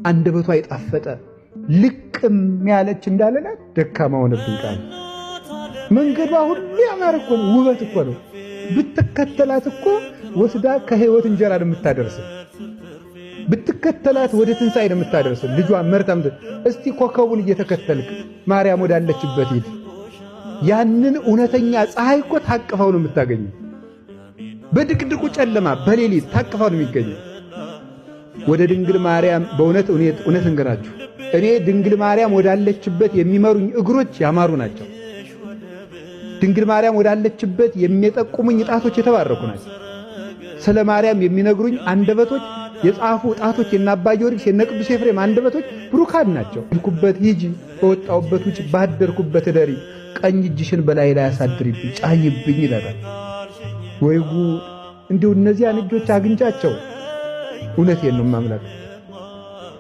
አንደበቷ የጣፈጠ ልቅም ያለች እንዳለላት ደካማ ሆነብኝ ቃል። መንገዷ ሁሉ ያማረ እኮ ነው፣ ውበት እኮ ነው። ብትከተላት እኮ ወስዳ ከህይወት እንጀራ ነው የምታደርስ። ብትከተላት ወደ ትንሣኤ ነው የምታደርስ። ልጇ መርታም እስቲ ኮከቡን እየተከተልክ ማርያም ወዳለችበት ሂድ። ያንን እውነተኛ ፀሐይ እኮ ታቅፈው ነው የምታገኘው። በድቅድቁ ጨለማ በሌሊት ታቅፈው ነው የሚገኘው። ወደ ድንግል ማርያም በእውነት እውነት እንገራችሁ፣ እኔ ድንግል ማርያም ወዳለችበት የሚመሩኝ እግሮች ያማሩ ናቸው። ድንግል ማርያም ወዳለችበት የሚጠቁሙኝ ጣቶች የተባረኩ ናቸው። ስለ ማርያም የሚነግሩኝ አንደበቶች የጻፉ ጣቶች የነ አባ ጊዮርጊስ የነ ቅዱስ ኤፍሬም አንደበቶች ብሩካን ናቸው። ሄድኩበት ሂጂ፣ በወጣሁበት ውጭ፣ ባደርኩበት እደሪ፣ ቀኝ እጅሽን በላይ ላይ አሳድሪብኝ፣ ጫኝብኝ ይላታል። ወይ ጉድ! እንዲሁ እነዚያን እጆች አግኝቻቸው እውነቴን ነው ማምላክ